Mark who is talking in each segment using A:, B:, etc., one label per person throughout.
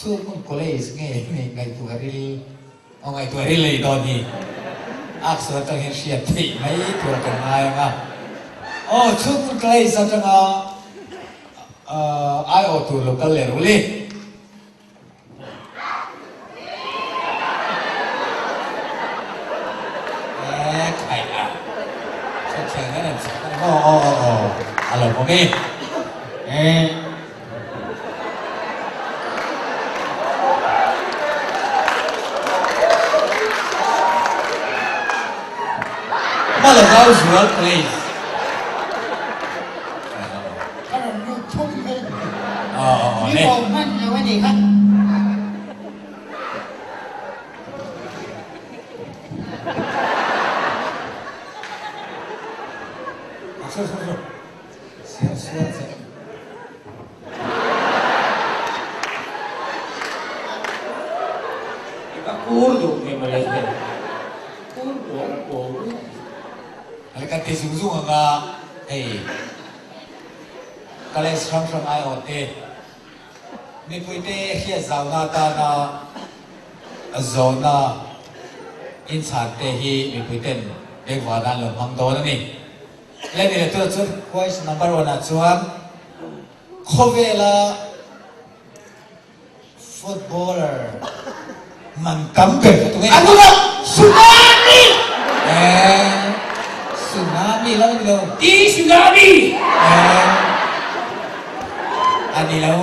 A: Chhunghmun College nge nei ngaihtuah ril aw ngaihtuah ril lei dawn hi Aksaw atang hian hriat theih mai tur a kan ngai ang a. Aw Chhunghmun College atanga aiawh tur lo kal leh rul i. Eh khai a. Chhunchheng hian an chhak a ni maw? Aw aw aw a lo awm e. Eh. Hmalazau zual place.
B: Ka rawn lut thum mai. Mi bo hman lo a nih kha.
C: I va kur duh ve mawle he. Kur kuau kuau reuh.
A: Hei kan ti zung zung anga hei college hrang hrang aiawh te mipuite hriat zauna atana zawhna inchhan te hi mipuiten bengvar nan lo hmang dawn a ni. Leni leh tunah chuan question number one ah chuan khawvela footballer man tam ber kha tunge?
B: A nula Tsunami!
A: Eh, Tsunami lo ni lo.
C: Ti Tsunami!
A: Eh, a ni lo.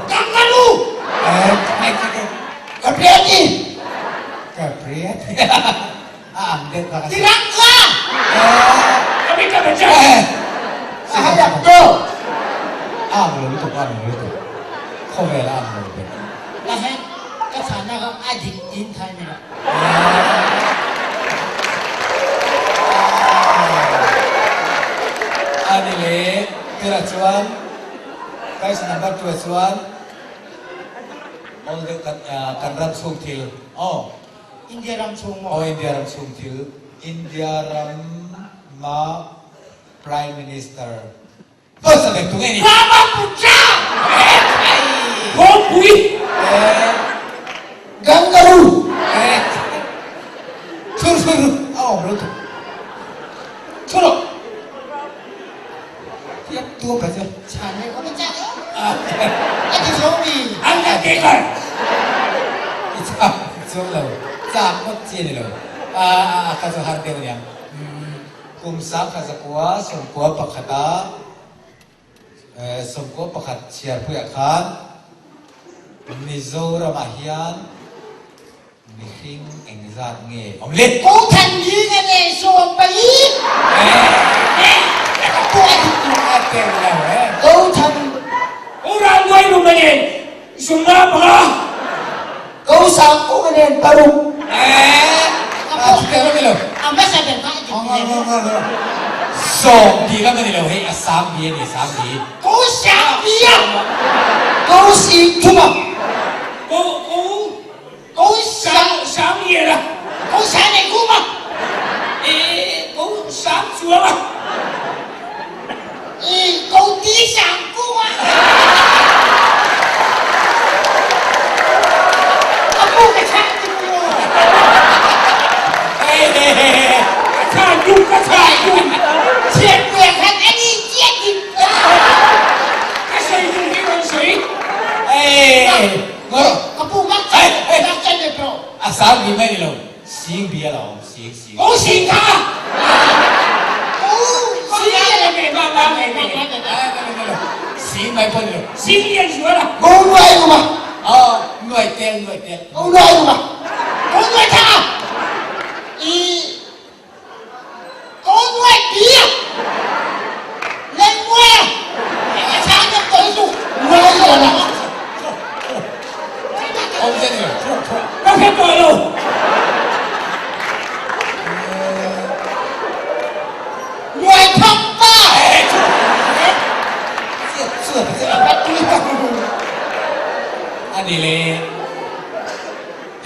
B: Kangaroo!
A: Eh, kai kai kai.
B: Capriati!
A: Capriati. A ang deuh kha ka si.
B: Tirangka!
C: Amitabh Bachchan!
B: A hayak to!
A: A ang lo lutuk, a ang lo lutuk. Khawvel a ang lo ber.
B: Ka hen ka chhana kha a dik in thai ni lo.
A: A ni le, tunah chuan question number 2 ah chuan awl deuh kan ram chhung thil aw.
B: India ram chung maw?
A: Aw India ram chung thil. India ram ma Prime Minister hmasa ber tu nge ni?
C: Brahmaputra! Kawngpui!
B: Kangaroo!
A: Thur thur thur a awm lo tuk. Thur rawh. Tiap tuam ka chu.
B: Chhan le ka chak. A ti zo mi.
C: An la te kar.
A: I chak chuang lo. Chak ngawt chi a ni lo. A a ka chu har deuh aniang. Kum 1991 ah 91 chhiarpuiah khan Mizoram ah hian Mihring engzat nge awm le?
B: Ko than ni nga ne sawm pali. Ko than.
C: Ko ral nuai lum a nen sumna panga.
B: Ko sang ko nga nen paruk.
A: A
B: hmasa ber kha a dik
A: Sawm ti lam a ni lo hei a sang bi a ni sang bi.
B: Ko sang bi a. Ko sing thum a.
C: Ko ko
B: Ko sang
C: sang lian a.
B: Ko sang nei kum a.
C: E ko sang chuang a.
B: E ko ti sang kum a. A pu ka chang ti mu.
C: Ka chan dung ka chan dung.
B: Chiat pui a khan ani chiat din.
C: Ka sei dung hi ron sei.
B: Ka pu mak chan mak chan ve pro.
A: A sang bi mai ni lo sing bi a lo awm sing sing.
C: Ko sing kha.
B: Ko sing
C: le me ma ma me me.
A: Sing mai pawh ni lo.
C: Sing lian zual a.
B: Ko nuai uma.
A: Oh nuai tel nuai tel.
B: Ko nuai uma. Ko nuai tha. I Ko nuai pi a. Lên nuai a. A cha nhập tới su. Nuai rồi là.
A: Ông dân rồi.
C: Ka hre tawh lo.
B: Nuai thak pa.
A: Ani le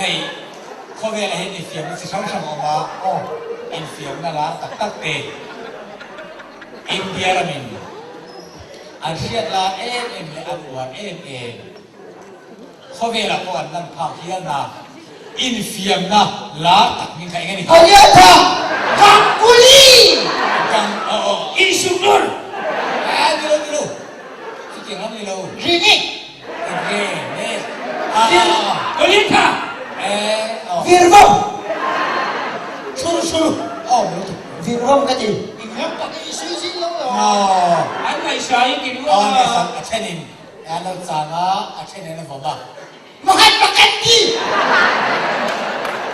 A: hei Khawvel ah hian infiamna chi hrang hrang a awm a, aw, infiamna lar tak tak te India ramin an hriat lar em em leh an uar em em. Khawvelah pawh an lan phak hialna infiamna lar tak hming kha eng a ni kha?
B: Goliatha Ganguly!
A: Gang aw aw.
C: Insuknur!
A: Eh ni lo ni lo. Chutiang lam ni lo.
B: Rini!
A: Enge ne? Ah ah ah.
C: Goliatha!
A: Eh aw.
B: Virvam!
A: Churu churu! Aw lo tu.
B: Virvam ka ti. Englam tak i sawi zing lo lo.
A: Aw.
C: An ngaihsain ti ruang a.
A: Aw ngaihsan a thenin. A lo chang a, a then in a vawm a.
B: Mahatma Gandhi!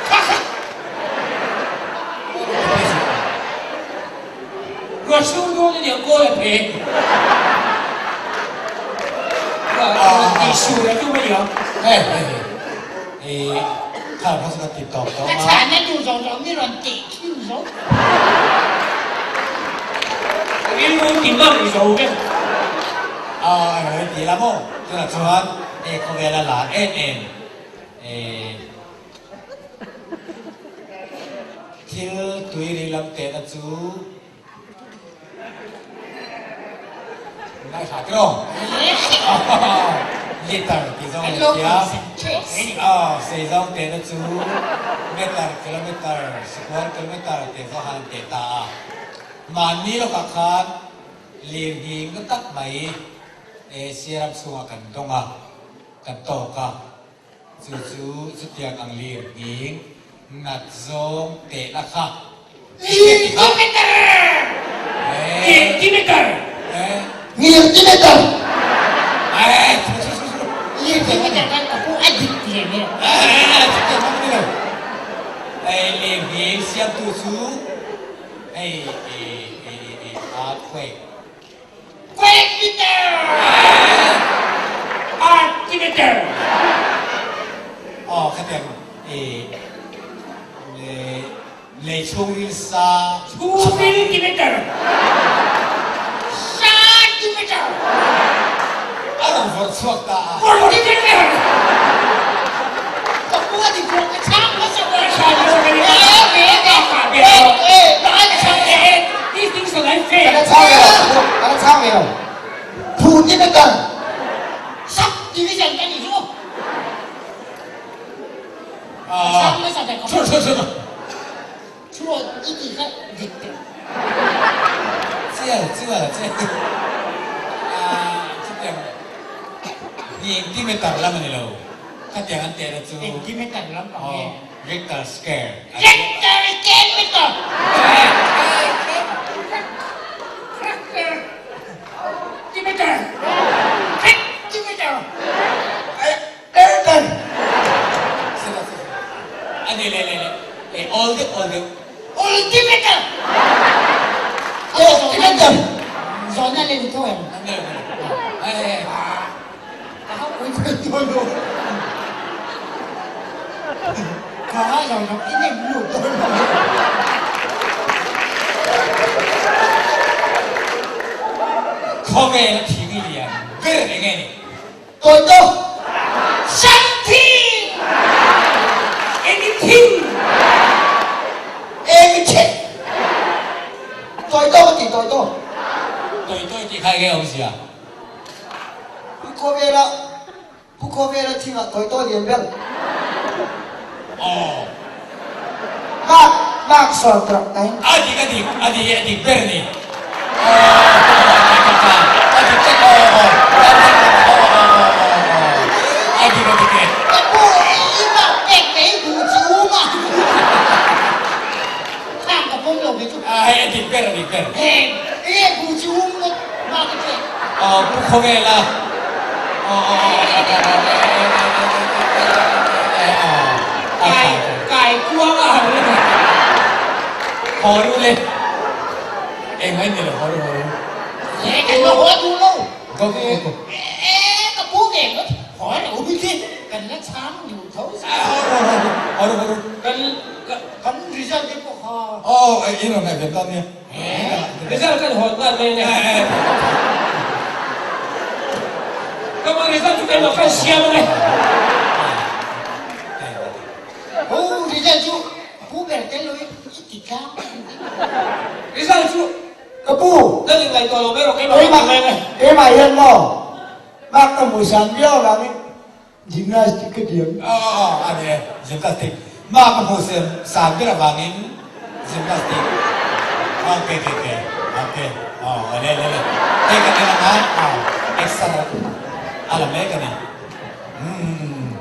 B: Kha kha.
C: Ruah sur dawn a nia kawl a phe. Ruah tih sur a tum a nia.
A: Hei hei hei. I kha kha chu ka ti tawp tawh
B: Ka
A: a.
B: chhana duh zawng zawng mi rawn teh khin zo.
C: Rilru ti mang zo vek.
A: A eng ti la maw? Tunah chuan hei khawvel a lar em em eh thil tui ri lam tehna chu ngaithla tiraw? Liter tih zawng an tia aw sei zawng tehna chu meter, kilometer, square kilometer tih zawng han teh ta a. Mahni lawkah khan Lirnghing na tak mai Asia ram chhungah kan dawng a, kan tawk a. Chu chu chutiang ang lirnghing nat zawng tehna kha.
B: Lirtimeter!
C: Lirtimeter!
B: Lirtimeter! Lirtimeter khan ka pu a dik ti em e?
A: Chutiang ang a ni lo. Lirnghing siamtu chu Hei i earthquake.
B: Quake meter!
C: Earth meter!
A: Aw khatiang i lei chhungril sa.
C: Chhungril meter!
B: Centimeter!
A: A rawn vawrh chhuak ta a.
C: Vawrh meter!
B: Ka pu a ti chuang ka chhang hmasa ber.
C: Ka chhang hmasa ber.
D: Ka la chhang ve lo, ka la chhang ve lo. Phuti meter.
B: Sub division ka nih chu. Ka chhang hmasa ber ka pu. Chu i ti kha dik teh.
A: Chial chial chial. Chutiang engtimeter lam a ni lo. Khatiang an tehna chu.
B: Engtimeter lam ang nge?
A: Richter scale.
B: Richter scale meter.
C: Timeter.
B: Timeter.
D: Airtel.
A: A ni le le le. E awl deuh awl deuh.
B: Ultimeter.
D: Ultimeter.
B: Zawhna leh ni tho em?
A: An nei lo. Hei hei hei.
B: Ka hauh pui thei dawn lo. Ka ngai lo lo i nem lut dawn lo.
A: Khawvel a thing lian ber eng nge ni?
D: Tawi tawk.
B: Something!
C: Anything!
D: Anything! Tawi tawk a ti tawi tawk.
A: Tawi tawi tih kha enge awmzia?
D: Pu Khawvela, Pu Khawvela thingah tawi tawi lian ber.
A: Aw.
D: Mark, Mark sawn tawh nai.
A: A dik a dik a dik a dik ber a ni. Aw ka ka a dik tlat aw aw ka ka aw aw aw aw a dik a dik e.
B: Ka pu i mark pek mai duh chi u ma. Khang ka pawm lo ve chu.
A: A hei a dik ber a dik ber.
B: Heng e buh chi um ngawt ma ka hriat.
A: Aw pu Khawvela aw aw aw aw
C: Kai kai kuang a han la.
A: Haw ru le eng mai ni lo haw ru haw ru.
B: E kan lo haw duh lo.
A: Go go go.
B: E ka pu ve ngawt haw lo hi kan la chhang duh tho.
A: Haw ru haw ru haw ru haw ru.
C: Kan
B: Kan result te pawh kha.
A: Aw in rawn ngaihven dawn nia.
C: Result kan hawn nghal mai ania. Ka mah result chu keimah khan siam ang e.
B: Ho result chu pu ber tel lo in i ti tlang a ni.
C: Result chu
D: Ka pu.
C: Kan inngaihtuah lo mai rawh keimah khan ti mai ang e.
D: Keimah hian maw mark ka hmuh san viau avangin.
B: Gymnastic ka thiam.
A: Aw aw a ni e, gymnastic. Ma ka hmuh sem sang ber avangin gymnastic. Ok ok ok ok aw ale ale ale hei kan en anga aw exer a la mek a ni. Umm.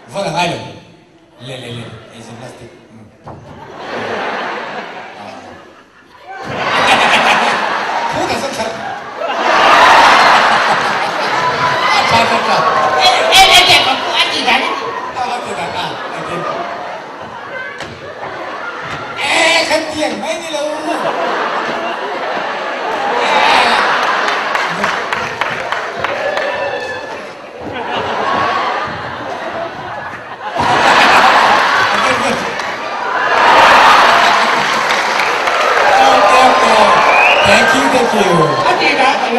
A: Vawn a ngai lo. Le le le ei gymnastic. Thu ta sat khat. A tha tha tha.
B: E e e te ka pu a ti dan.
A: A a ti dan a a ti. E khan tiang mai ni lo. Okay, okay. Thank you, thank you.
C: A ti dan a ti.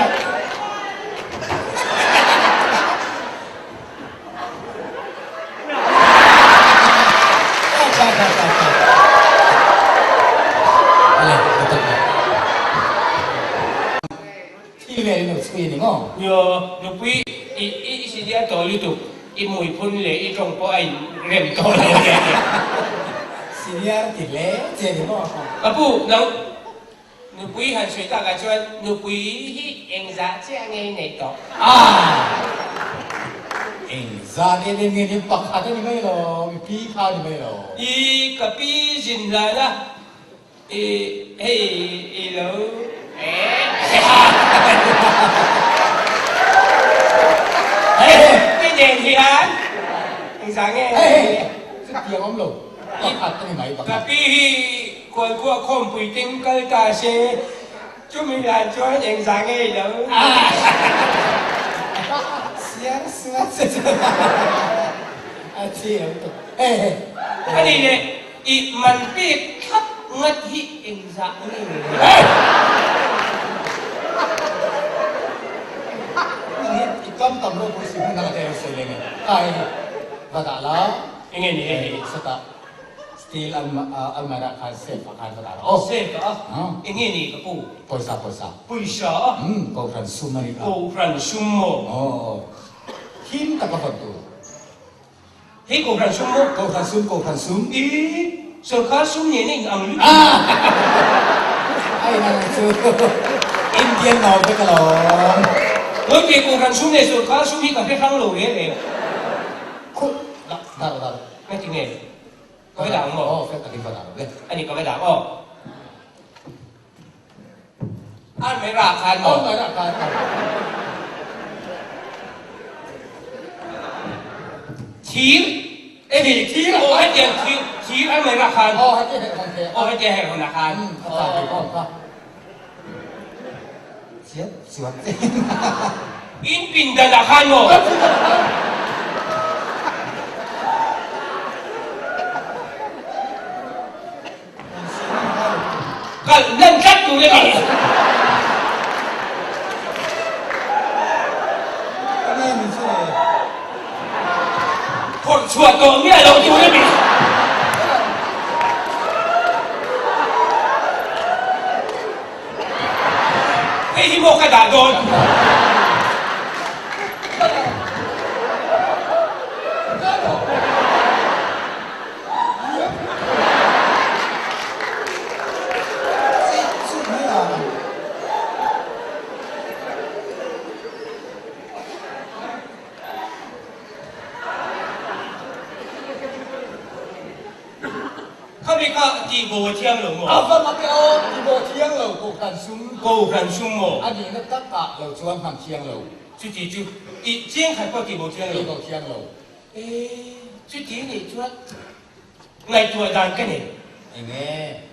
A: Thi vel in lo chhui a ni maw?
C: Nio, nupui i i silia tawh lutuk, i mui phun leh i tawng pawh a in rem tawh lo nia nia.
A: Senior ti hle che a ni maw?
C: Ka pu, nang nupui han sawi takah chuan nupui hi engzah chiah nge i neih tawh?
A: Ah! Engzah nge nei nge ni pakhat a ni mai lo, i pi kha a ni mai lo.
C: I ka pi zin hlan a. I hei i lo Hei nen hian engzah nge
A: Chutiang awm lo pakhat a ni mai pakhat.
C: Ka pi hi Kualkhua khawmpui ting kal ta se chumi dan chuan engzah nge i lo
A: Siang suat che chuan a chi lo tuk. Hei hei.
C: Ani leh I man pek thlap ngat hi engzah nge ni le?
A: I kam tam ropui si hmun dangah te alo sawi leng e. Kai va dah la.
C: Enge ni hei?
A: Sawtah steel almirah khan safe ah khan va dah la aw.
C: Safe ah? Enge ni ka pu?
A: Pawisa pawisa.
C: Pawisa a?
A: Umm Kohhran sum a ni kha.
C: Kohhran sum maw?
A: Aw. Him tak a vawn tur.
C: Hei Kohhran sum maw?
A: Kohhran sum, Kohhran sum.
C: I sorkar sum nen a in ang lutuk.
A: A in ang chu Indian no vek alawm.
C: Ngawi Kohhran sum leh sorkar sum hi ka hre hrang lo reng reng.
A: Khuh, dah, dah rawh, dah rawh.
C: Ngati nge? Ka va dah ang maw?
A: Aw, fel takin va dah rawh le.
C: Ani ka va dah ang aw. Almira khan maw?
A: Almira khan a.
C: Thir.
A: Eni thir.
C: Aw hetiang thir thir almira khan.
A: Aw hetiang her hawn the.
C: Aw hetiang her hawn ah khan.
A: A ta ve bawk kha. Chiat chuan.
C: In pindan ah khan maw?
A: Kan pindan ah khan.
C: Kal hlen tlat tur a ni. Phawrh chhuah tawh miah lo tur a ni. Hei hi maw ka dah dawn? Khami kha tihbo a thiang lo maw?
A: A va mak e aw, tihbo a thiang lo, Kohhran sum.
C: Kohhran sum maw?
A: A nihna takah lo chuan hman thiang lo.
C: Chuti chu i chiang khat pawh tihbo thiang lo.
A: Tihbo thiang lo.
C: E, chuti nih chuan ngaihtuah dan ka nei.
A: Enge?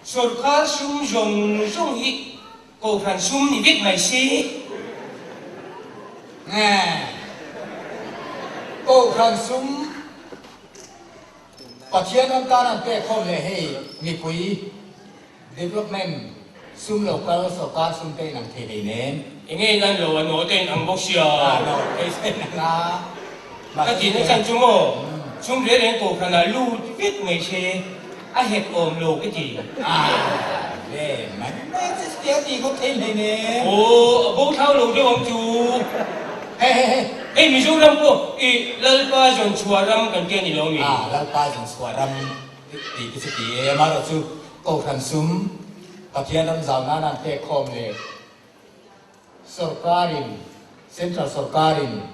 C: Sorkar sum zawng zawng hi Kohhran sum ni vek mai si.
A: Nge? Kohhran sum Pathian ram tan an pek khawm leh hei mipui Development sum lo kal sorkar sum te in ang thei hlei nen.
C: Enge in an lo a naw te in ang bawk sia.
A: A naw te in ang a.
C: Ka tihna chan chu maw sum reng reng kohhran ah lut. vek mai se a hek awm lo ka ti.
A: A ve mai mai che chutia ti ngawt thei hlei nen.
C: Aw a bo thlau lo deuh ang chu.
A: He he he.
C: Hei Mizoram pawh i Lalpa zawnchhuah ram kan ti a ni lo mi?
A: A Lalpa zawnchhuah ram tih te chu ti e, amaherawhchu Kohhran sum Pathian ram zau nan an pek khawm leh Sorkarin, Central sorkarin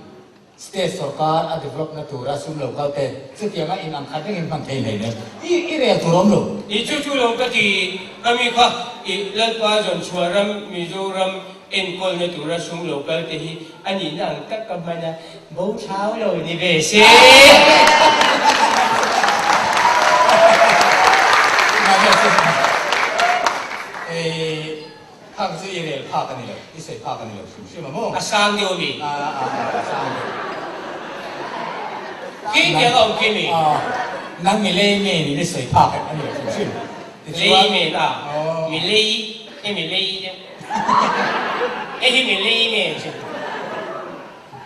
A: State sorkar a develop na tura sum lo kal te chutianga in ang khat rengin hman thei hleinem. I i rel tur awm lo.
C: I chu chu lo ka ti ka mi kha i Lalpa zawnchhuah ram Mizoram enkawlna tura sum lo kal te hi a nihna ang tak ka hman a, bo thlau lo ni ve se.
A: Khang chu i rel phak a ni lo, i sawi phak a ni lo hrim hrim a maw?
C: A sang deuh a mi?
A: A, a, a sang deuh.
C: Khi tiang a awm khi mi?
A: A, nang mi lei men in i sawi phak a ni lo hrim hrim.
C: Lei men a, mi lei, hei mi lei deuh. Hei hi mi lei men chu.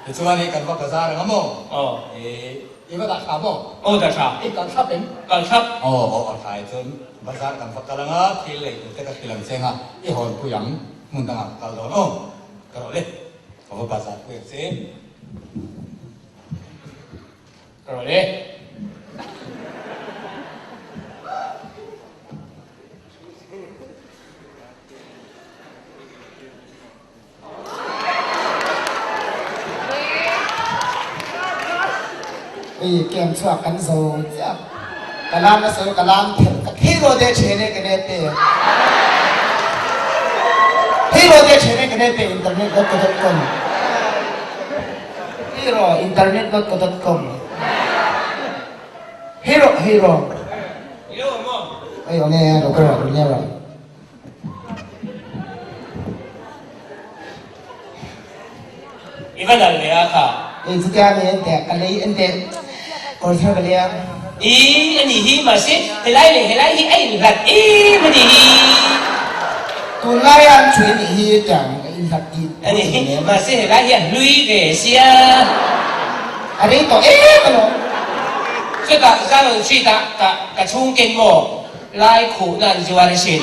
A: Tichuan hei kan va bazar ang a maw?
C: Aw.
A: I va dah tha maw?
C: Aw dah tha.
A: I kal thlap em?
C: Kal thlap.
A: Aw aw aw thlai chuan bazar kan va kal ang a, thil lei tur te ka hrilh ang che ang a, i hawn pui ang, hmun dangah ka kal dawn aw. Ka rawh le, ka va bazar pui ang che.
C: Ka rawh le.
D: Ui kem chhuak kan zo chiah. Ka lam na sawi ka lam thelh ka hero de thene ka ne pe. Hero de thene ka ne pe internet dot co dot com. Hero internet dot co dot com. Hero hero.
C: Ilo mo.
D: Ai one ro ka ro ne ro.
C: I va dal ve a kha.
D: Ei chutia mi en teh ka lei en teh kawr thar ka leng.
C: I a nih hi mahse helai leh helai hi a inhlat em a nih hi.
D: Tunlai a an ṭhui a nih hi tiang a inhlat tih
C: A nih hi mahse helai hi a hlui ve sia.
D: A rei tawh em alawm.
C: Chutah Zion Street ah ka ka chhung ken maw? Lai khuhna an zuar asin.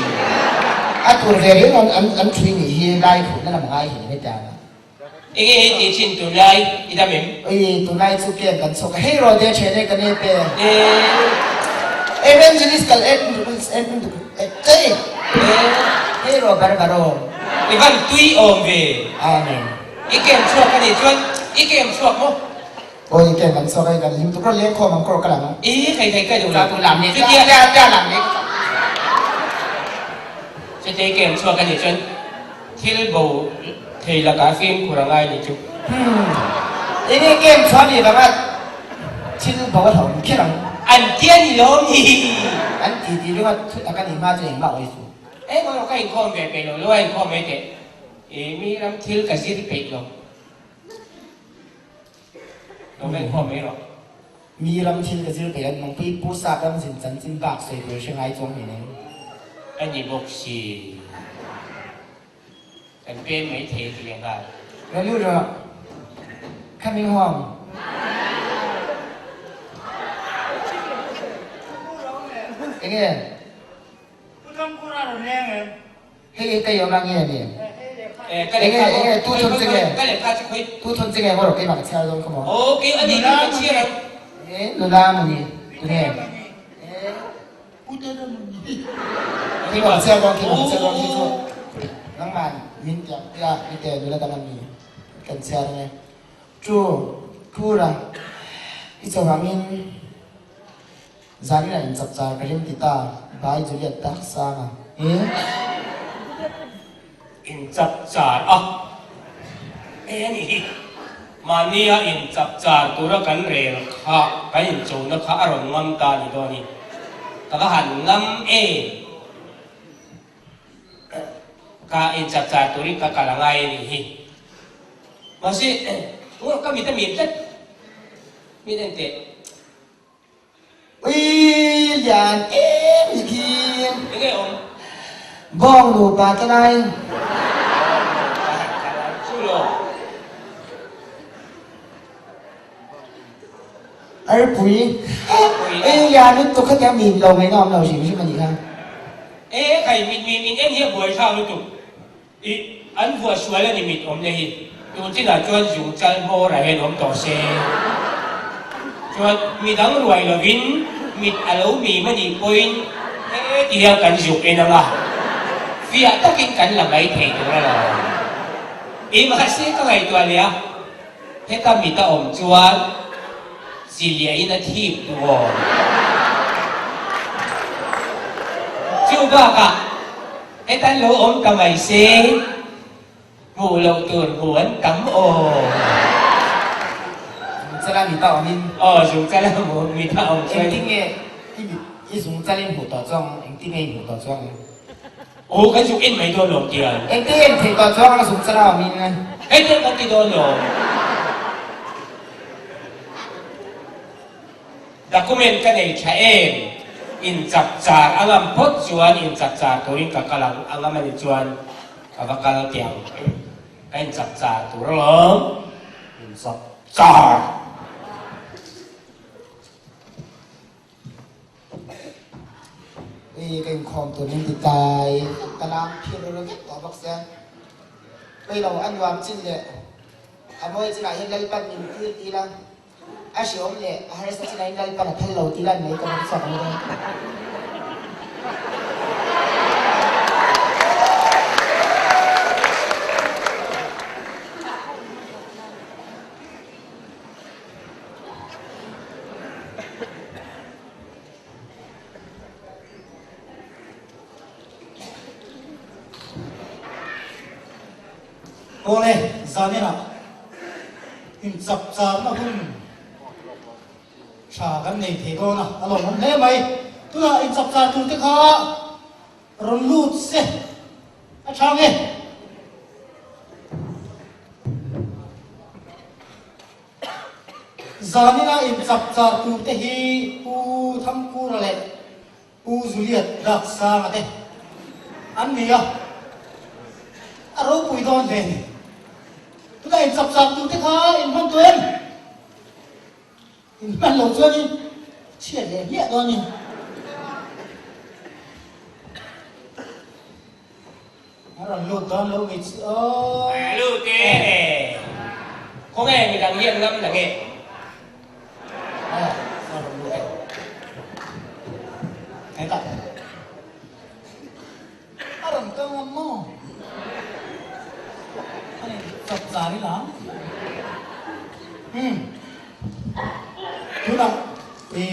D: A tur ve reng an an an thui nih hi lai khuhna lam ngai hi hetiang a.
C: Enge hei tih chin tunlai i dam em?
D: Ui tunlai chu kem kan chhuak a hei rawh de then e ka ne pe.
C: Ee.
D: Evangelist kal en en chei.
C: Ee.
D: Hei rawh bar bar aw.
C: I van tui awm ve.
D: Amen.
C: I kem chhuak a nih chuan i kem chhuak maw?
D: Awi kem kan chhuak a kan hlim tuk rawh leng khawm ang kawr ka lang.
C: I thei thei ka duh lo.
D: Tu lam nih
C: Chutia
D: tia tia lam nih.
C: Chutia kem chhuak a nih chuan thil bo thei lakah fimkhur a ngai nih chu.
D: Hmm. Enge kem chhuah nih vanga thil bo a hlauh kher ang.
C: An tia ni lo ni.
D: An ti ti ringawt thut a ka nih hma chu engmah awi suh.
C: Engmah erawh ka inkhawm ve peih lo, lo a inkhawm mai teh. I mi ram thil ka zir peih lo. Lo veng khawm mai rawh.
D: Mi ram thil ka zir peih an nungpui Pu Sap ram zin chanchin bak sawi tur hre ngai chuang hleinem.
C: A ni bawk si. Kan pem mai thei ti leh nghal.
D: Lo lut rawh. Coming home. Enge?
B: Pu Thangkura rawn leng em?
D: Hei hi ka iawm a nge ni? Enge enge tu thun che nge? Tu thun che nge maw rawh keimah ka chhiar dawn kha maw? E nula maw ni tu nge? Keimah ka chhiar dawn keimah ka chhiar dawn hi chu nangman min tiang tia mi te nula dang an ni kan chhiar ange. Tu Kura i cho vangin Zanin ah in chapchar ka rim ti ta, Bai Juliet tak sang a. E.
C: In chapchar a. E a nih hi. Mahnia in chapchar tura kan rel kha, kan inchona kha a rawn ngam ta ni dawn i. Ka va han ngam e. Ka in chapchar turin ka kal a ngai a nih hi. Mahse, ka mit a mim tlat. Mit en teh.
D: Ui lian em ni khi.
C: Enge awm?
D: Bawng nupa te lai.
C: Chu lo.
D: Arpui, Ei lian lutuk khatiang mim lo ngaihna awm lo hrim hrim a nih kha.
C: E khai mit mim in en hi a buai thlak lutuk. I an vuah sual a ni mit awm na hi. Tun chinah chuan zung chal hmawr ah hian awm tawh se. Chuan midang ruai lovin mit a lo mim a nih pawhin heti hian kan zuk en ang a, fiah takin kan la mai thei tur a lo. I mahse ka ngaihtuah leh a. Heta mit a awm chuan chiliahin a thip duh awm. Chu bakah heta an lo awm ta mai se, hmuh loh tur hmuh an tam awm.
D: Zungchala mit a awmin.
C: Aw, zungchala mit a awm chuan.
D: Engtin nge i mit i zungchalin hmuh tawh chuang ang? Engtin nge i hmuh tawh chuang ang?
C: Aw kan zuk en mai dawn lo tian.
D: Engte en theih tawh chuang a zuk chara awm in.
C: Hei te kan ti dawn lo. Document ka nei tha em? In chap char a ngam phawt chuan in chap char turin ka kal ang a ngam a ni chuan ka va kal teh ang. Ka in chap char tur alawm. In chap char.
D: Ui ka inkhawm tur min ti tlai ka lam phir ru vek tawh bawk sia. Pei lo a nuam chin leh a mawi chinah hian Lalpan min tir ti la, a hreawm leh a harsa chinah hian Lalpan a phal lo ti la mai ka rawn chhuak ang dawn.
B: Awle, zaninah inchapcharna hun tha kan nei thei dawn a, a lawmawm hle mai. Tunah inchapchar turte kha rawn lut se a tha nge? Zanina inchapchar turte hi Pu Thangkura leh Pu Juliet Daksanga te an ni a, a ropui dawn hle a ni. Tunah inchapchar turte kha in hman tawh em? In hman lo chuanin chhiat leh hmiah dawn a ni. A rawn lut dawn lo mi chu aw.
C: A lut e. Khawnge midang hian ngam na nge?
B: Aw, a rawn lut e. Hetah. A rawn kal ngam maw? A ni chawp zar ila. Hmm. Tunah i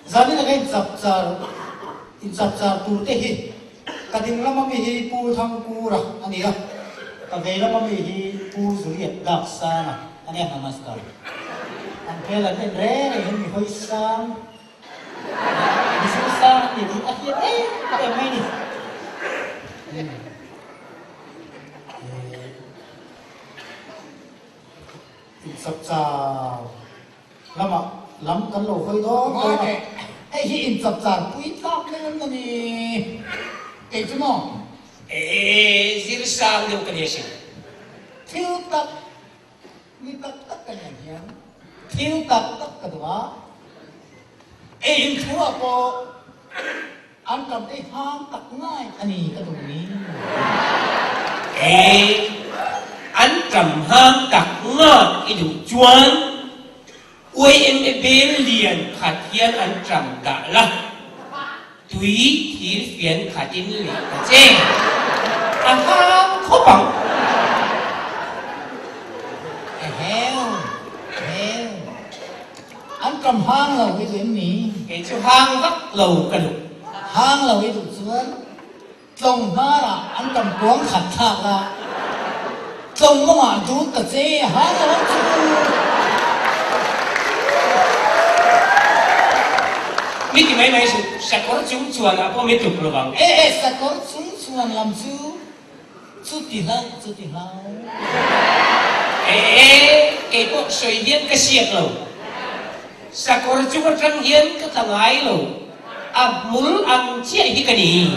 B: Zanin aka inchapchar inchapchar tur te hi ka ding lama mi hi Pu Thangkura a ni a, ka vei lama mi hi Pu Zuliet Daksanga a nia Namaskar. An hmel an en reng reng hian mi hawi sang mi zir sang an ni tih a hriat em em mai a ni. Inchapchar Lamah lam kan lo hawi dawn dawn a.
E: Hei hi inchapchar pui tlak mai an la ni. Kei chu maw?
C: Ee, zir sang deuh ka ni asin.
E: Thil tak, mi tak tak ka nih ang hian thil tak tak ka duh a. Ei in thu ah pawh an tam ei hang tak ngai a ni ka duh ni.
C: Ei, an tam hang tak ngak i duh chuan YMA bel lian khat hian an tam dah la, tui thir fian khatin leh ta che. A hang khawp ang.
E: Eheu, eheu. An kam hang lo i duh em ni?
C: Kei chu hang vak lo ka duh.
E: Hang lo i duh chuan tlawng hnarah an kam kuang khat thlak la, tlawng mawngah dul ta che hang lo ang chu.
C: Mi ti mai mai suh, sakawr chung chuan ah pawh mi tluk lo vang.
E: E e, sakawr chung chuan lam chu Chuti hlau, chuti hlau.
C: Ee, kei pawh sawi hian ka siak lo. Sakawr chung atang hian ka tla ngai lo. A hmul ang chiah hi ka ni.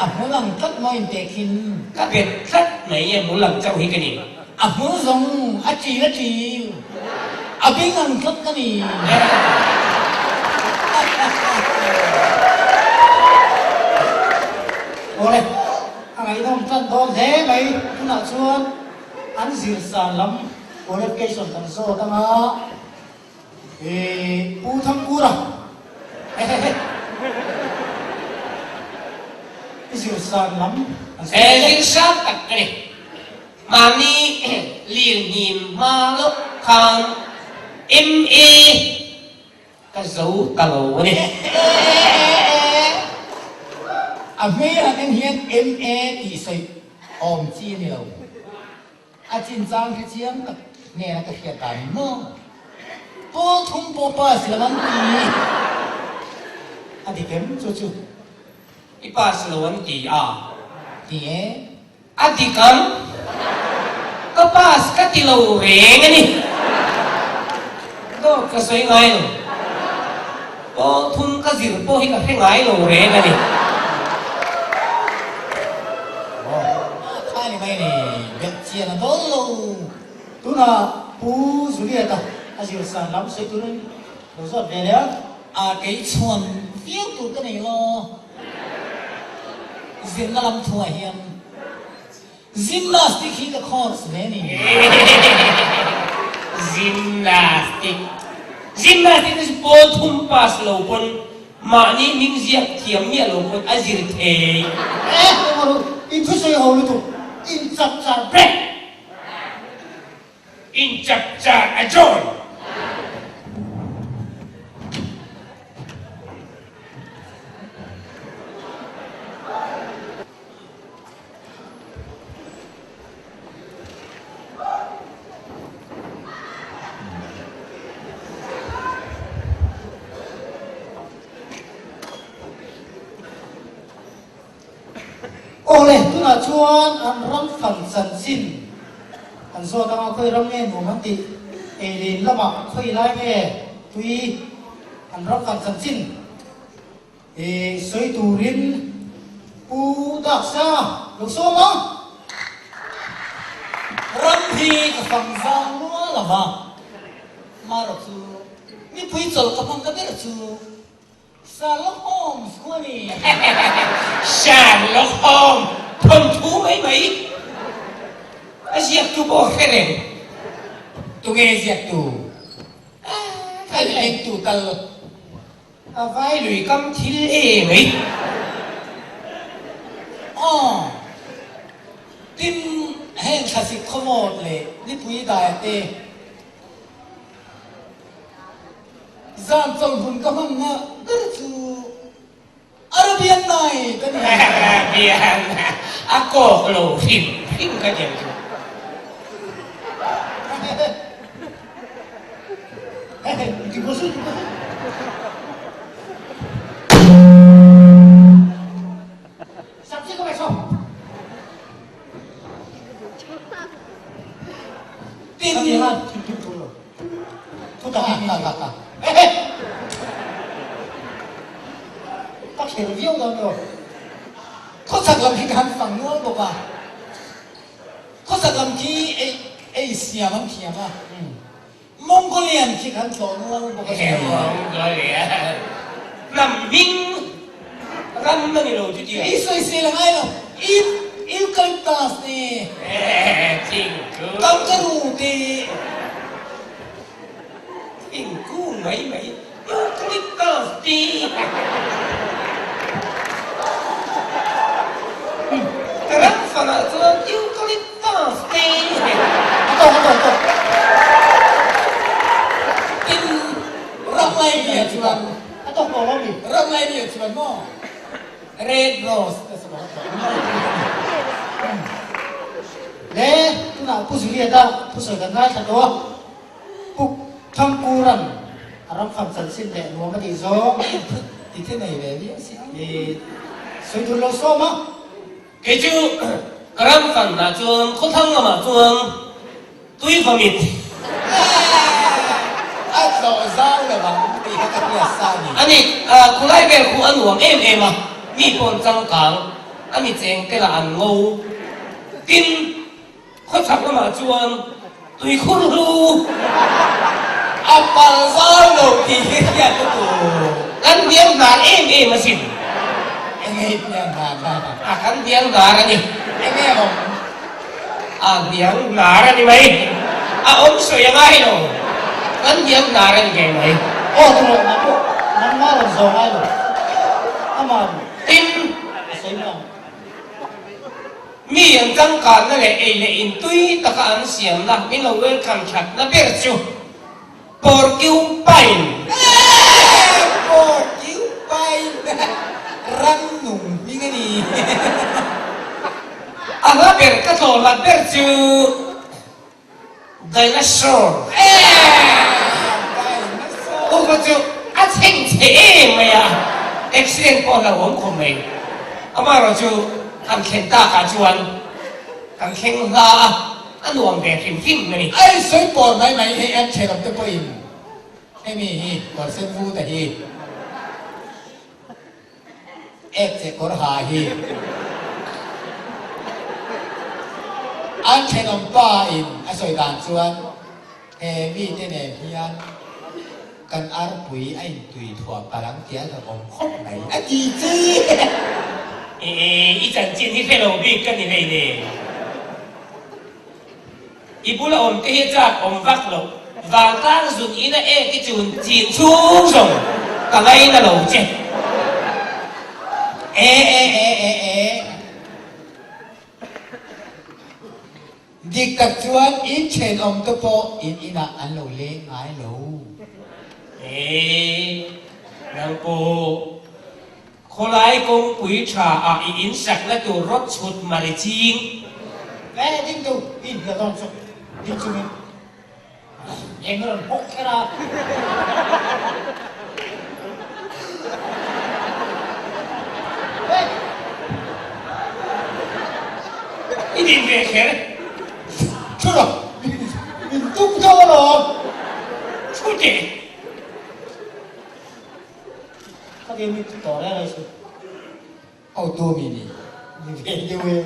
E: A hmul ang tlat maw inteh khin?
C: Ka bet tlat mai, a hmul ang chauh hi ka ni.
E: A hmul zawng a ṭil a ṭil. A bing ang tlat ka ni.
B: Awle, a ngaihnawm tan dawn hle mai. Tunah chuan an zirsan lam qualification kan zawt ang a. Ih, Pu Thangkura, hehehe. I zirsan lam an sawi
C: He zirsan tak ka ni. Mahni lirhnim hma loh khan MA ka zo ta lo a ni.
E: A hmel han en hian MA tih sawi awm chi a ni lo. A chinchang hre chiang tak hnena ka hriat dan maw? Pawl thum pawh pass lo an ti.
B: A dik em chu chu?
C: I pass lo an ti a.
E: Ti e.
C: A dik ang. Ka pass ka ti lo reng a ni. Dawt ka sawi ngai lo. Pawl thum ka zir pawh hi ka hre ngai lo reng a ni.
E: A tha ni mai ni, belh chian a dawl lo.
B: Tunah Pu Juliet-a a zir san lam sawi turin lo zawt ve leh a.
E: A kei chhuan viau tur ka nei lo. Zirna lam thuah hian Gymnastic hi ka course ve ni.
C: Gymnastic. Gymnastic te chu pawl thum pass lo pawn mahni hming ziak thiam miah lo pawn a zir thei.
B: Eh emaw ru, in thusawi ho lutuk, in chap char brek.
C: In chap char a join.
B: Awle, tunah chuan an ram fan chanchin an zawt anga khawi ram nge nuam an tih, eilin lamah khawi lai nge tui an ram fan chanchin. I sawi turin Pu Daksa lo sawm a.
E: Ram hi ka fang zang nual lo va, marawh chu mipui chawlh ka hmang ka ber chu Sherlock Holmes khu a ni.
C: Sherlock Holmes thawnthu mai mai a ziaktu pawh hre reng.
E: Tunge ziaktu? A lengtu tal.
C: A vai lui kam thil e mai.
E: Aw. Tin, heng thlasik khawmawt leh nipui dai te zan chawlhmun ka hmanna ber chu Arabian Night a ni.
C: Arabian a kawk lo hrim hrim ka tiang chu.
E: Khawchhak lam hi ka han fang nual bawk a. Khawchhak lam khi ei siam an thiam a. Mongolian khi kan tlawh nual bawk a si.
C: Mongolian hnam hming ram a ni lo chu tia.
E: I sawisel a ngai lo. Eucalyptus te.
C: Thingkung.
E: Kangaroo te.
C: Thingkung mai mai. Eucalyptus te. Ka ram fanah chuan Eucalyptus te.
B: A tawk a tawk tawk.
E: Tin ram lai mi ah chuan.
B: A tawk tawh lo mi.
E: Ram lai mi ah chuan maw Red Rose te saw a tawk nual thin a ni.
B: Le tunah Pu Juliet-a thusawi kan ngaithla tawh a. Pu Thangkura'n a ram fam chanchin leh nuam a tih zawng
E: ti the nei ve viau si ang.
B: I sawi tur lo sawm a.
C: Kei chu ka ram fanna chuan khawthlang lamah chuan tui vawmit.
E: A tlawh zau lo ang tih kha ka hriat sa a ni.
C: A ni, khulai vel khu a nuam em em a, mi pawn changkang a mi cheng te lah an ngo. Tin. Khawchhak lamah chuan tuikhur hlu
A: a pal zau lo tih hi hriat na tur.
C: Kan hniam hnar em em asin.
A: Enge i hniam hnar na?
C: A kan hniam hnar a ni.
A: Enge awm?
C: A hniam hnar a ni mai. A awm sawi a ngai lo. Kan hniam hnar a ni ngei mai.
B: Aw ti rawh nang pawh nangmah rawn zawh ngai lo. Aman
C: Tin.
B: A sawi mai ang.
C: Mi an changkanna leh ei leh in tui taka an siamna min lo welcome thatna ber chu Porcupine.
A: Porcupine ram nung hming a ni.
C: A hla ber ka thlawh hlat ber chu Dinosaur. Kawngka chu a chheng chhe em mai a, accident pawh hlauhawm khawp mai. Amaherawh chu kan thlen takah chuan kan thleng hla a, a nuam ve hrim hrim a ni.
E: Ai sawi pawr mai mai hei an thenawm te pawhin hemi hi kawr sen vu ta hi. Ek che kawr ha hi an thenawm pa in a sawi dan chuan he mite nen hian kan arpui a intui thuah palh ang tih a hlauhawm khawp mai a ti che.
C: E i chanchin hi hre lo bik ka ni hlei nen. I bula awm te hi chak awm vak loh. Vantlang zun ina ek i chun chin chhung zawng ka ngaina lo che.
E: E e e e e. Dik tak chuan in thenawm te pawh in inah an lo leng ngai lo.
C: E nang pawh Khawlai kawngpui tha ah i in sakna tur rawt chhut mar i ching.
B: Ve ding tu i inhliah dawn chu ding chungin eng a rawn hawk kher a.
C: I din ve kher.
E: Thu rawh, min tum dawn alawm.
C: Thu teh.
B: Ka ti mi tawh reng reng su.
E: Hotu mi ni.
B: Ni ve deuh e.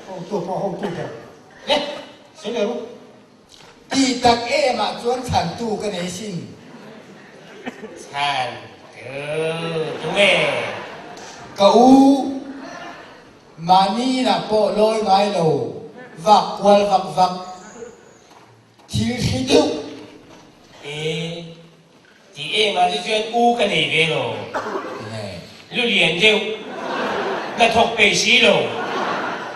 B: Hotu pawh hotu ber. Le, sawi leh ru.
E: Ti tak em ah chuan chhantu ka nei sin.
C: Chhantu tunge?
E: Ka u, mahni inah pawh lawi ngai lo, vak kual vak vak. Thil hri deuh.
C: E, ti em ah te chuan u ka nei ve lo. Lu lian deuh, hnathawk peih si lo,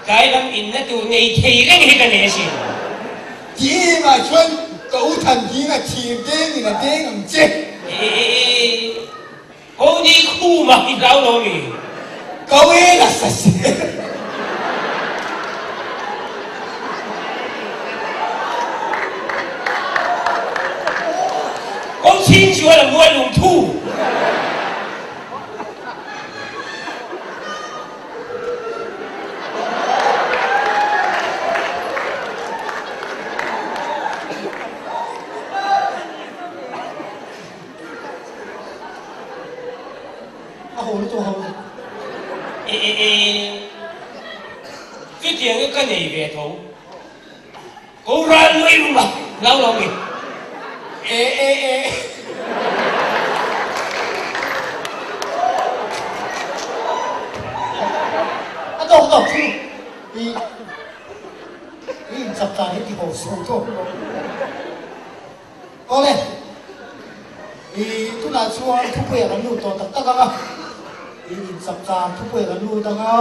C: tlai lam inna tur nei thei reng hi ka nei asin.
E: Ti em ah chuan ka u than ding a thir deng in a deng ang che.
C: E, ko ni khum ah i hlau lo mi?
E: Ka u e la sa se.
C: Ko ching chuan a mual lung thu.
B: A ho lutuk a ho lutuk.
C: E e e. Chutiang hi ka nei ve tho. Ko ral nui rum a, hlau lo mi.
E: E e e.
B: A tawk tawk chu i i inchak dan hi ti ho suh tawk lo.
E: Awle, i tunah chuan thupuia kan lut tawh tak tak ang a, i inchakchar thupuia kan lut ang a,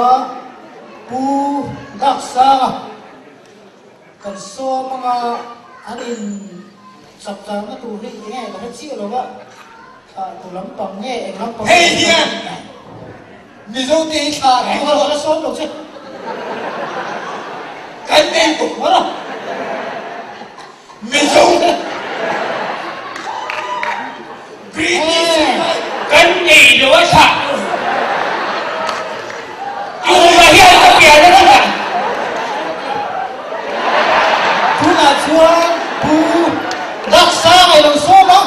E: Pu Daksanga kan sawm ang a, an inchakcharna tur hi enge ka hre chiah lo va, thlah tu lampang nge eng lampang nge. Hei hian Mizote hi thlah tu
B: Eng la sawm lo che.
E: Kan nei bawk a. Mizo British
C: Kan nei lo a thlah Tumah hian ka pian a chungah.
E: Tunah chuan Pu
B: Daksang a lo sawm a.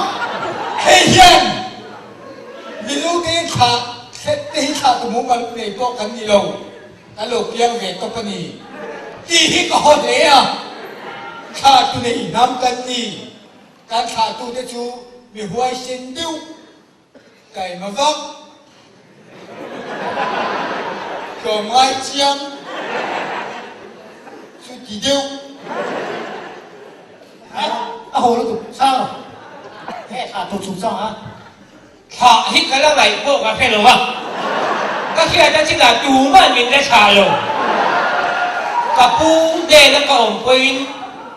E: Hei hian Mizo te hi thlah te hi thlah tu mumal nei pawh kan ni lo. Kan lo piang ve tawp a ni.
A: Tih hi ka haw hle a, thla tu nei hnam kan ni. Kan thlahtute chu mi huaisen deuh kaima vak, tlawmngai chiang chu ti deuh.
B: A haw lutuk chang lo he thlahtu chungchang a.
C: Thlah hi ka la ngaih pawh ka hre lo a, ka hriat a chinah tuman min la thlah lo. Ka pu hnena ka awm pawhin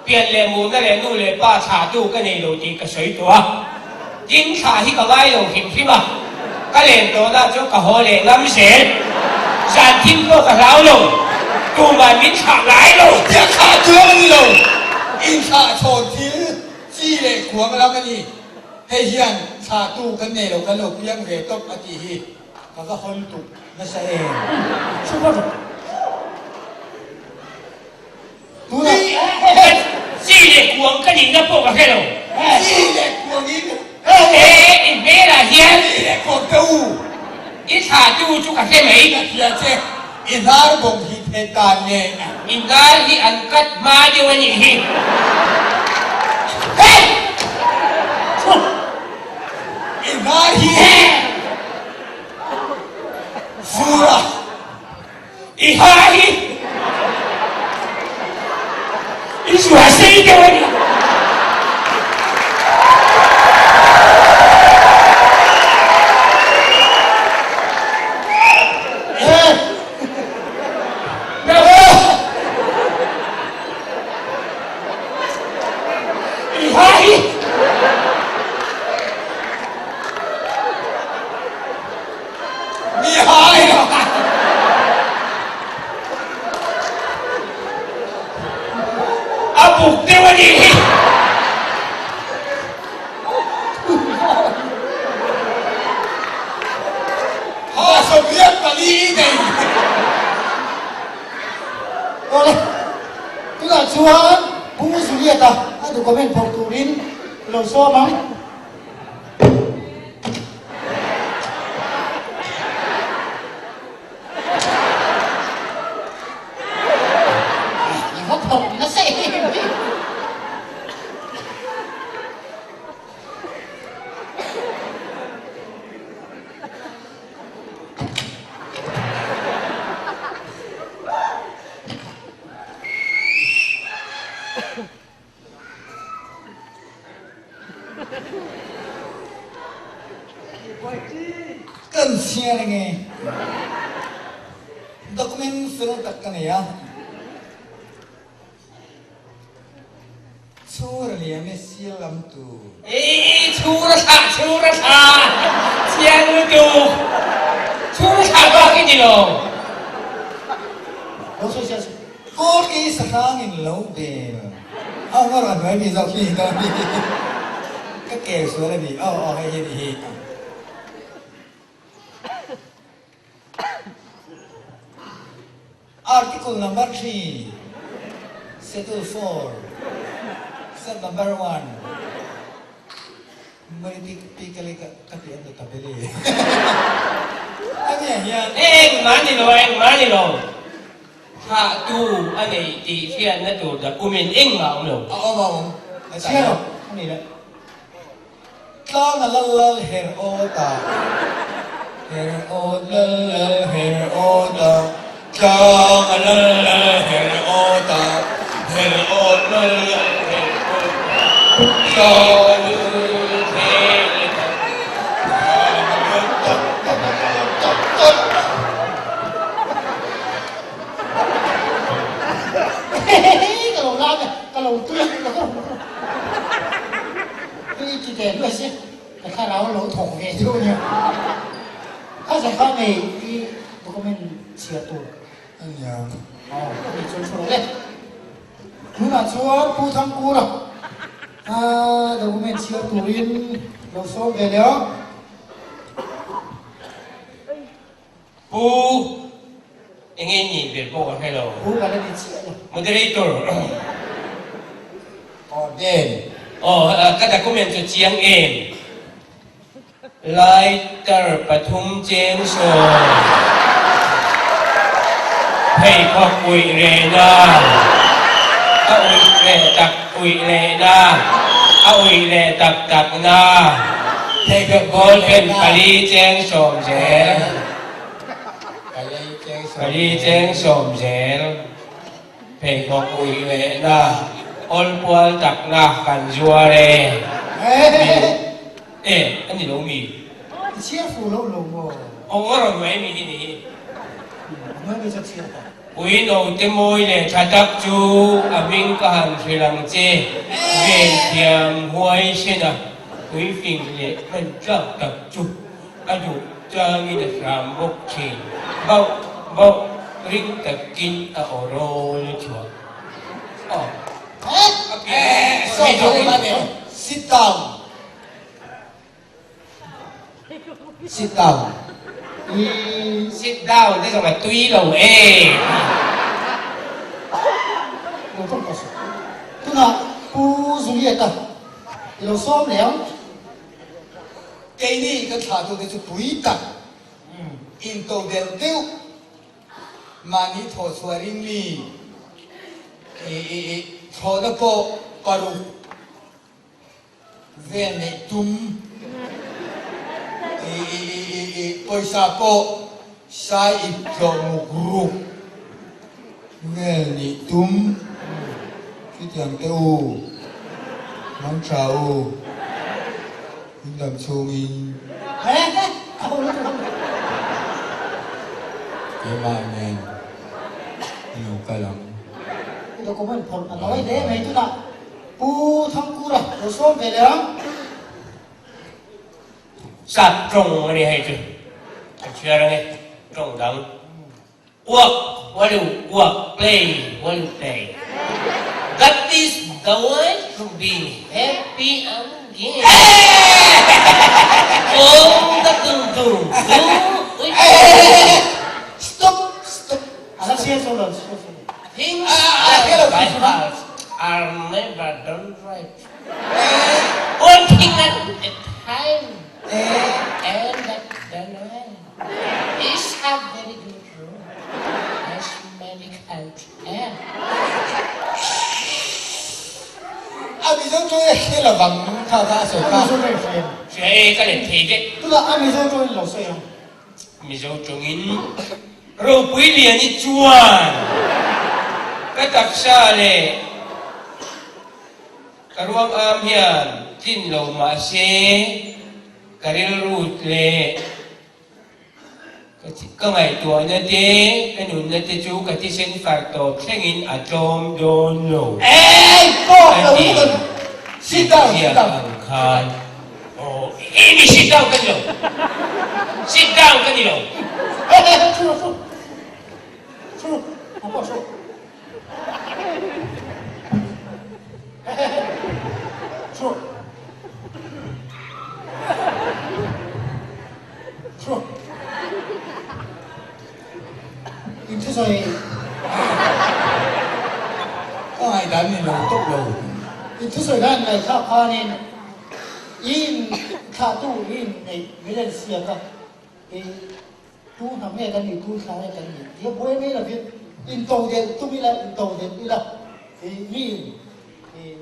C: pian leh muhna leh nu leh pa thlahtu ka nei lo tih ka sawi tawh a, tin thlah hi ka ngai lo hrim hrim a, ka len tawhna chu ka haw leh ngam zel. Zan thim pawh ka hlau lo, tuman min thlah ngai lo.
A: Tia thlah chuang a ni lo, inthlah chhawn thil chi leh kuang lam a ni. Hei hian thlahtu kan nei lo, kan lo piang ve tawp a tih hi ka va hawn tuk nasa em.
B: Chhuak rawh. Tunah.
C: Chi leh kuang ka nihna pawh ka hre lo.
A: Chi leh kuang in.
C: E, i hmelah hian.
A: Chi leh kuang te u.
C: I thlahtu chu ka hre mai.
A: Ka hria che, i hnar bawng hi the tan nge.
C: I hnar hi an cut hma deuh a nih hi. Hey!
A: I hnar hi fur a.
C: I ha hi i zuah sei deuh a ni. I ha hi.
A: Mi hai!
C: A buk deuh a nih hi.
A: Ha sawmriat pali i nei.
B: Awle, tunah chuan Pu Juliet-a a document phawrh turin i lo sawm ang.
A: Kan chhiar nge? Document fel tak ka nei a. Chhur a liam e sial lam tur.
C: Ii chhur a thlah chhur a thlah chiang lutuk chhur a thlah bak i ni lo.
B: Lo sawi sia suh.
A: Kawl kei sahrang in lo bel. A ngawr a hnuai mi zawk hi ka ni. Ka kel sual a ni. Aw aw hei hi a ni hi. Article number 3, Schedule 4, Sub number 1. Meritik pikali ka ka ti an ta bele. Ani hian.
C: Engmah ni lo, engmah ni lo. Thahtu a neih tih hriatna tur document engmah a awm lo.
A: A awm a awm.
B: Chhiar lo a ni le.
A: Tlang a lal lal her awt a, her awt lal lal her awt a, Tlang a lal lal her awt a, her awt lal lal her awt a, Tlang a lul her ta, tlang a lul tak tak tak tak tak.
B: Hehehe ka lo lam e, ka lo tui a, ka lo tui ti teh luai se, ka thlarau a lo thawk ve deuh ania. Kha zan kha ngei i document chhiar tur
A: ania.
B: Aw, ani chuan thu lo le. Tunah chuan Pu Thangkura a document chhiar turin lo sawm ve leh a.
C: Pu enge i nih ber pawh ka hre lo.
B: Pu ka la ni chiah lo.
C: Moderator.
A: Aw Den.
C: Aw ka document chu chiang em? Lighter pathum cheng sawn. Pheikhawk uih lehna, a uih leh tak uih lehna, a uih leh tak takna, ball pen pali cheng sawm zel, pali cheng sawm zel, pheikhawk uih lehna, awl pual takna kan zuar e. E, a ni lo mi?
B: I chhiar fu loh lo maw?
C: Aw a rawn mai mi hi ni hi.
B: A hnuai mai chu a chhiar ta.
C: Ui note mawi leh tha tak chu a hming ka han hrilh ang che. Ven thiam huai sena ui fing leh hman tlak tak chu a duh changin a hram bawk thin. Bauh bauh ring takin a aw rawl a chhuah. Aw.
A: A pian. Sit down. Sit down.
C: Sit down te zawng a tui lo e.
B: Lo tawng tawh suh. Tunah Pu Julieta i lo sawm leh ang.
A: Keini kan thlahtute chu pui tak into deuh deuh mahni thawhchhuah ring mi thlawhna pawh paruk Vel neih tum i pawisa pawh sai ip tlawh muk ruk vel nih tum chutiang te u mang tha u in dam chhungin keimah nen i lo kal ang.
B: I document phawrh a nawi hle mai tunah. Pu Thangkura lo sawm ve leh ang.
C: Sap tawng a ni hei chu kan chhiar ang e, tawng dang. Work what you work, play what you play. That is the way to be happy and gay. Ong ta tung tung tung ui.
A: Stop stop.
B: A la chhiar zo lo, chhiar zo lo.
C: Things done by halves are never done right. One thing at a time and at the night is a very good rule as many can tell.
A: A Mizo tawng e hre lovang kha kha a sawi kha.
B: A Mizo tawng e hre em?
C: Hria e, ka let thei vek.
B: Tunah a Mizo tawngin lo sawi ang.
C: Mizo tawngin ropui lian i chuan ka taksa leh ka ruang am hian tlin lo mah se ka rilru leh ka ngaihtuahna te ka nunna te chu ka thisen far tawp thlengin a tlawm dawn lo a ti. Ziak ang khan. Aw, i mi sit down ka ni lo. Sit down ka ni lo.
B: Hey, hey, hey, thu rawh, thu. Thu rawh, a pawh thu. Hey, hey, hey, thu rawh. Thu rawh. In thusawi.
A: Ka ngaihdan ni lo tawp lo.
B: In thusawi khan ngaihthlak khanin i in thlahtu i in neih min en siak a, i tu hnam nge kan nih, tu thla nge kan nih tih a buai mai lovin in to delh tum ila, in to delh ila i mi in i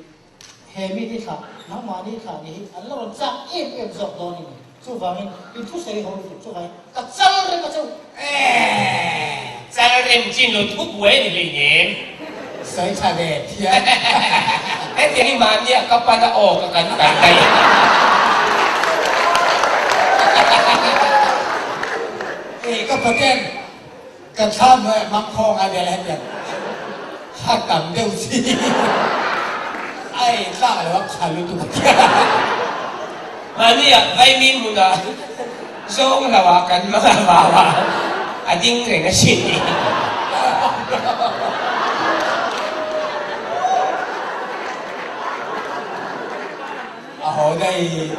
B: He mi ni thlah, nangmahni thlah ni hi an la rawn chak em em zawk dawn i ni. Chuvangin in thusawi ho lutuk chuvangin ka chal rem a che u.
C: Eeh, chal rem chin lo thu buai a ni hleinem.
A: Sawi tha ve thian.
C: Hetiang hi mahnia ka pan a aw ka kan kai daih.
A: Ih ka paten Ka thlam hnuaiah mangkhawng a vel hetiang kha tam deuh chi a ei tlak lo a kha lutuk a tia.
C: Mahni ah vaimim hmunah zawng lo ah kan hmang a vau a, a ding reng a sin ni.
A: A haw daih.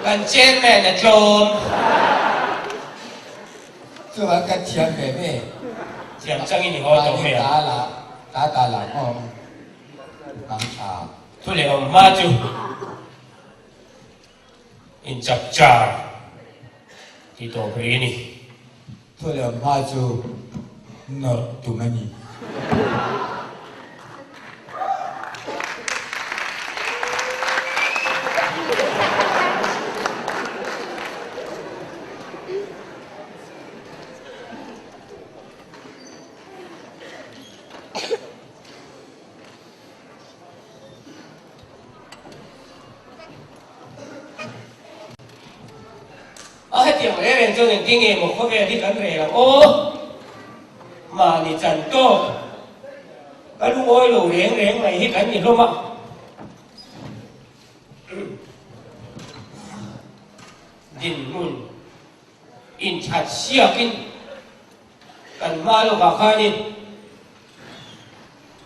C: Kan chairman a tlawm.
A: Chuan ka thiam ve ve.
C: Thiam changin i haw tawh mai ang.
A: Ta la, ta ta la maw mang tha.
C: Thu leh awm hma chu inchap char ti tawp rih a ni.
A: Thu leh awm hma chu. Nawrh tum a ni.
C: A hetiang reng reng chuan engtin nge maw khawvel hi kan rel ang aw? Mahni chan tawk ka lungawi lo reng reng mai hi kan ni hlawm a. Dinhmun inthat siakin kan hma lawkah khanin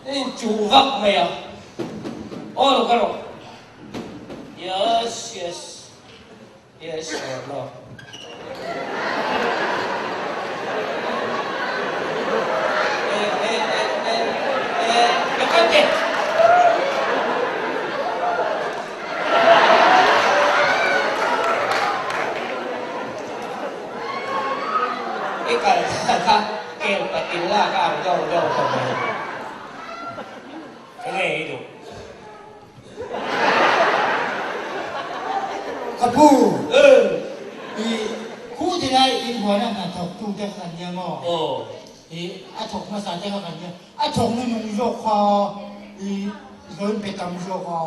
C: inchuh vak mai a. Aw lo ka rawh. Yes, yes. Yes or no? Eh, eh, eh, eh, eh, lo kal teh. I kal tak a, kel patil lak a ang dawng dawng tawh mai. Enge i duh?
E: Ka pu, i khu ti lai in huan a hna thawk tu te kha kan nia maw? I a thawk hmasa te kha kan nia, a thawk nu nung zawk kha i zawn pe tam zawk a.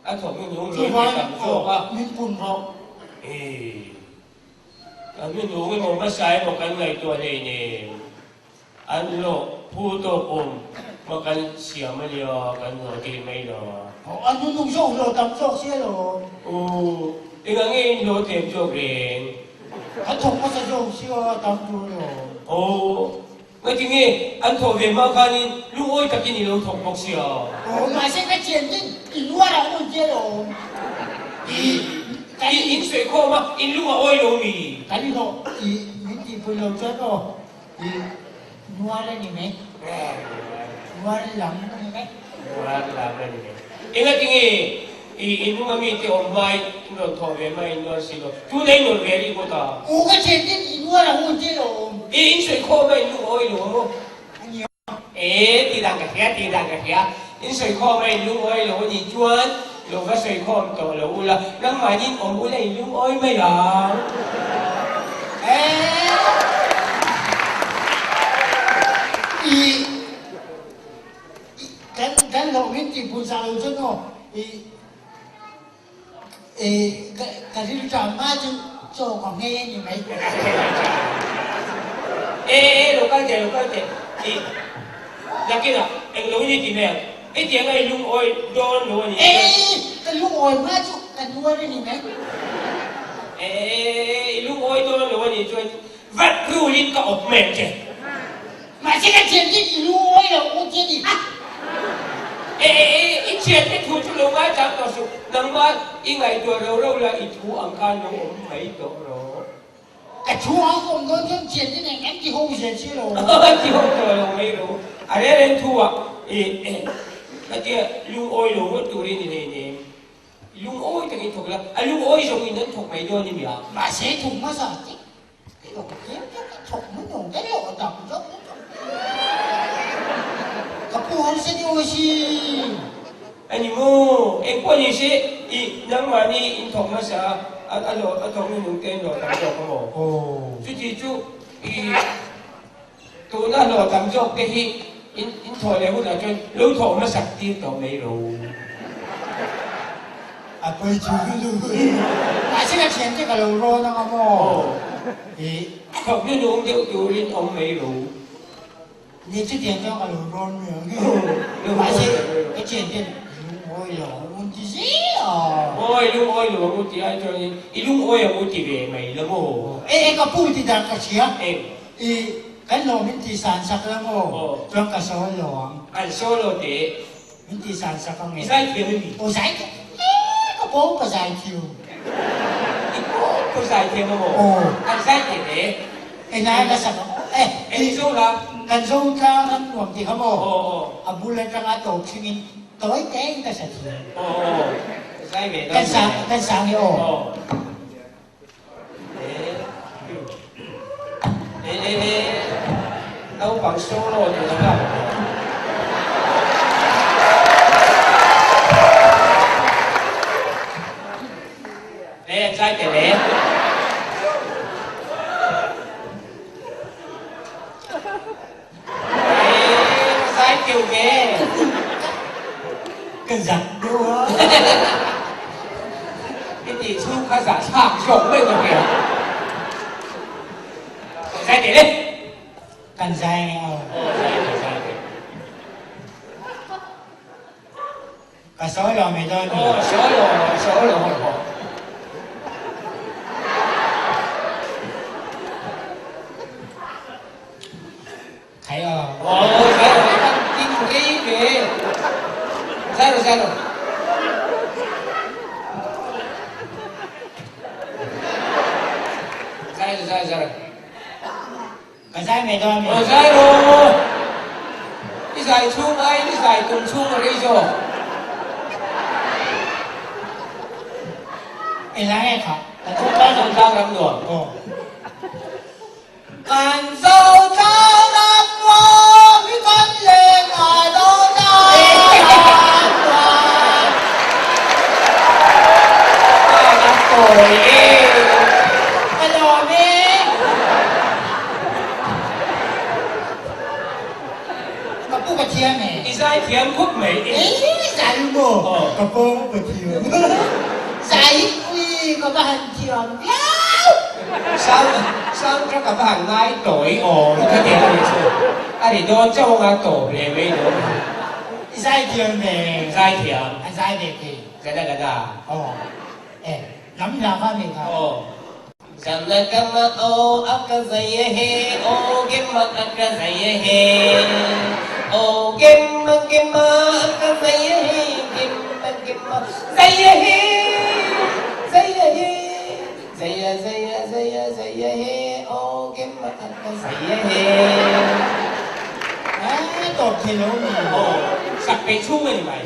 C: A thawk nu nung zawn pe tam zawk a.
E: Min pun rawh.
C: I kan nu nung emaw hmasa emaw kan ngaihtuah hleinem. An hlawh phu tawk awm ma kan siam a nia kan hlawh tih mai lo.
E: An nu nung zawk hlawh tam zawk sia lo.
C: U, engah nge in hlawh tlem zawk reng?
E: An thawk hmasa zawk sia tam tur lo.
C: Aw, ngati nge an thawh ve hma khanin lungawi takin i lo thawk bawk sia?
E: Aw, mahse ka chian din i nuar ang un tia lo.
C: I, i in sawi khawm a, in lung a awi lo mi?
E: Kan hlawh i min tihpui lo chuan aw. I nuar a ni mai. Nuar lam a ni mai.
C: Nuar lam a ni mai. Engati nge i inung a mite awm hmai in rawn thawh ve hmai in nuar si lo. Tuna i nuar ve rih bawk a.
E: U ka thian tin i nuar ang u ti lo.
C: I in sawi khawm a in lung awi lo maw?
E: A ni a.
C: E ti dan ka hria ti dan ka hria. In sawi khawm a in lung awi lo a nih chuan lo va sawi khawm tawh lo ula, nangmahni in awm ula in lung awi mai ang.
E: E i kan kan hlawh min tih pun sak lo chuan aw i e ka ka rilṭam hma chu chaw ka nghei a ni mai.
C: E e lo kal teh lo kal teh i nakinah eng lo ni ti mai ang. Hetiang a i lungawi dawn lo a ni.
E: E, ka lungawi hma chu ka nuar a ni mai.
C: E, i lungawi dawn lo a nih chuan vat rulin ka awp mai ang che.
E: Mahse ka thian te i lungawi lo u che ni ha.
C: E, i thian te thu chu lo ngaichang tawh suh. Nangmah i ngaihtuah ro ro la i thu ang khan lo awm mai tawh rawh.
E: Ka thu a awm dawn chuan chian te nen kan ti ho zel si lo.
C: An ti ho tawh lo mai lo. A rel en thu ah i khatia lungawi lo ngawt turin i nei nem. Lungawi takin thawk la, a lungawi zawng in an thawk mai dawn i nia.
E: Mahse thawk hmasa te ka lo tlem te ka thawk mai lo ka lo tam zawk lutuk. Ka pu harsa deuh asin.
C: Ani maw? Engpawh ni se i nangmahni in thawk hmasa a, a lawh a thawk nunung te in lawh tam zawk a maw? Chuti chu i tuna hlawh tam zawk te hi in in thawh leh hunah chuan lo thawh hmasak tir tawh mai ro.
E: A pawi chu lutuk. Mahse ka thiante ka lo rawn ang a maw? I
C: thawk nunung deuh turin awm mai ro.
E: Ni chutiang chuan ka lo rawn mai ang e. Mahse ka thian ten lungawi lo ang u ti zel a.
C: Awi lungawi lo ang u ti ai chuanin i lungawi ang u ti ve mai la maw?
E: E e ka pu ti dan ka hria.
C: Eng?
E: I kan lo min ti san sak la maw? Chuan ka sawi lo ang.
C: An sawi lo teh.
E: Min ti san sak ang e.
C: I zai thiam em i?
E: Aw zai thiam. E ka pawh ka zai thiam.
C: I pawh ka zai thiam a maw?
E: Aw.
C: An zai thiam e.
E: Engai ka sak ang e.
C: Eng zo la?
E: Kan zo tlang an nuam ti kha maw?
C: Aw aw.
E: A bul atanga tawp thlengin tawi teng ka sa thiam.
C: Aw aw. Zai ve dawn.
E: Kan sang kan sang e aw.
C: Aw. E e e e. Naupang. Naupang solo tur ang a. Le an zai teh le. Ee, ka zai keuh ve.
B: Ka zak deuh a.
C: I tih chhung kha zahthlak zawk mai ka hria. Zai teh le.
B: Kan zai nge aw.
C: Aw zai teh zai teh.
B: Ka sawi lo mai dawn ni.
C: Aw sawi lo sawi lo haw.
B: Khai aw.
C: Aw zai lo kan tin rei ve. Zai lo zai lo. Zai lo zai zai lo.
B: Ka zai mai dawn mi.
C: Aw zai rawh. I zai chhung aiin i zai tum chhung a rei zawk.
B: I zai nge kha?
C: Kan zo tlang ram tlang ram nuam.
B: Aw.
E: Kan zo tlang ram nuam hi kan leng ngai lo tlang ram nuam.
C: A lam tawi e.
E: Ka lawm e.
B: Ka pu ka thiam e.
C: I zai thiam khawp mai e.
E: Ei zai
B: maw? Ka pu ka thiam.
E: Zai pui ka va han thiam viau.
C: Sound sound track ka va han ngai tawi aw ka ti a ni chu. A ri dawn chauh anga tawp leh mai dawn.
B: I zai thiam ve.
C: Zai thiam.
B: A zai ve thei.
C: Gada gada.
B: Aw. E lam hla kha mi kha.
C: Aw. Kana kama o aka zai he o gemma aka zai he o gemma gemma aka zai he gemma gemma zai he zai he zai zai zai zai he o gemma aka zai he.
B: Aa tawp thei lo mi.
C: Aw sak peih chhung a ni mai.